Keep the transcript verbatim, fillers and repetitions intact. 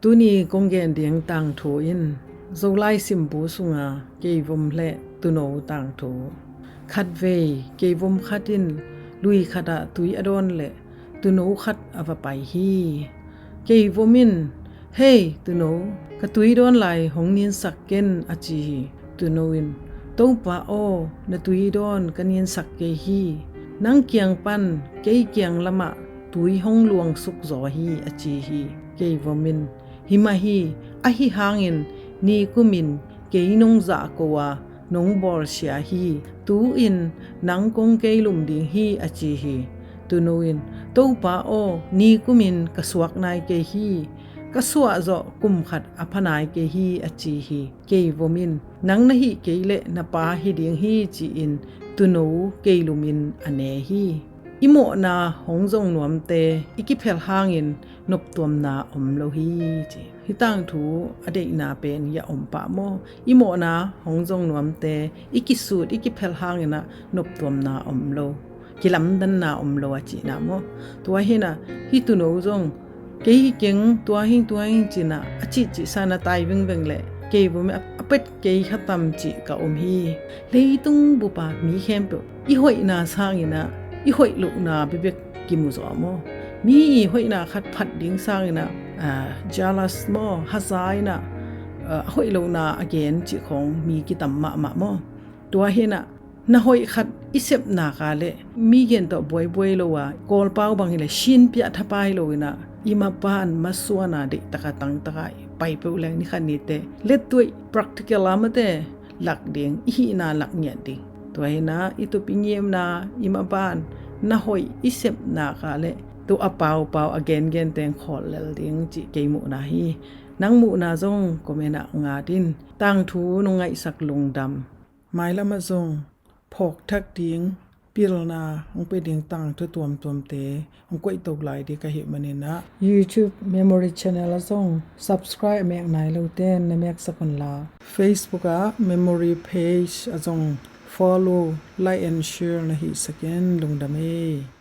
Tuni kong gen ding tangthu in Zolai simbu sunga keivom le tuuno tangthu. Khatvei keivom khat in lui khatah tui a dawn le tuuno khat a va pai hi. Keivom in, "Hei tuuno, ka tui dawn lai hong ninsak ken," a ci hi. Tuuno in, "Topa aw, na tui dawn ka ninsak kei hi. Nang kiang pan kei kiang lamah tui hong luangsuk zaw hi," a ci hi. Keivom in, "Hi mah hi, ahi hangin nikumin kei nong zahko a nong bawlsia hi. Tu-in nang kong keilum ding hi," a ci hi. Tuuno in, "Topa aw, nikumin ka suak nai kei hi. Ka suah zawh kum khat a pha nai kei hi," a ci hi. Keivom in, "Nang na hih kei leh na pa hi ding hi," ci-in tuuno keilumin a ne hi. I mawhna hong zong nuamte i kiphel hangin noptuamna om lo hi, ci. Hih tangthu a deihna pen hia om pah maw? I mawhna hong zong nuamte i kisut i kiphel hangin ah noptuamna om lo, kilamdanna om lo a cihna maw? Tua hi-in ah hih tuuno zong, "Kei hi keng, tua hi ing, tua hi ing," ci-in ah a cihcih sa-in ah tai vengveng leh, "Keivom in a pet kei kha tam cih ka om hi. Leitung bup a mi khempeuh i hoihna sangin ah i hoih lohna bekbek kimu zaw maw? Mi i hoihna khat phat ding sangin ah, ah, jealous maw, haza-in ah, ah, a hoih lohna a gen cih khawng mi kitam mahmah maw? Tua hi-in ah na hoih khat i sep nak leh mi gen tawh buaibuai lo a, Kawlpau bang hi leh sinpiah thapai lo-in ah i mapan masuan a deihtak a tangtak a i pai peuh leng ni khat ni teh lettuai practical a mate lak ding, i hihna lak ngiat ding. Tua hi-in ah i tup i ngimna, i mapan na hoih i sep nak leh tua a paupau a gengen teng khawl lel ding," cih kei muhna hi. Nang muhna zong comment ah ngat in. Tangthu nong ngaihsak lungdam. Mailam ah zong phawkthak ding, pilna hong pia ding tangthu tuamtuamte hong koihto lai ding ka hih manin ah YouTube Memory Channel ah zong subscribe a mek nai lote na meksak un la, Facebook ah Memory Page ah zong follow, like and share na hihsak in. Lungdam ei.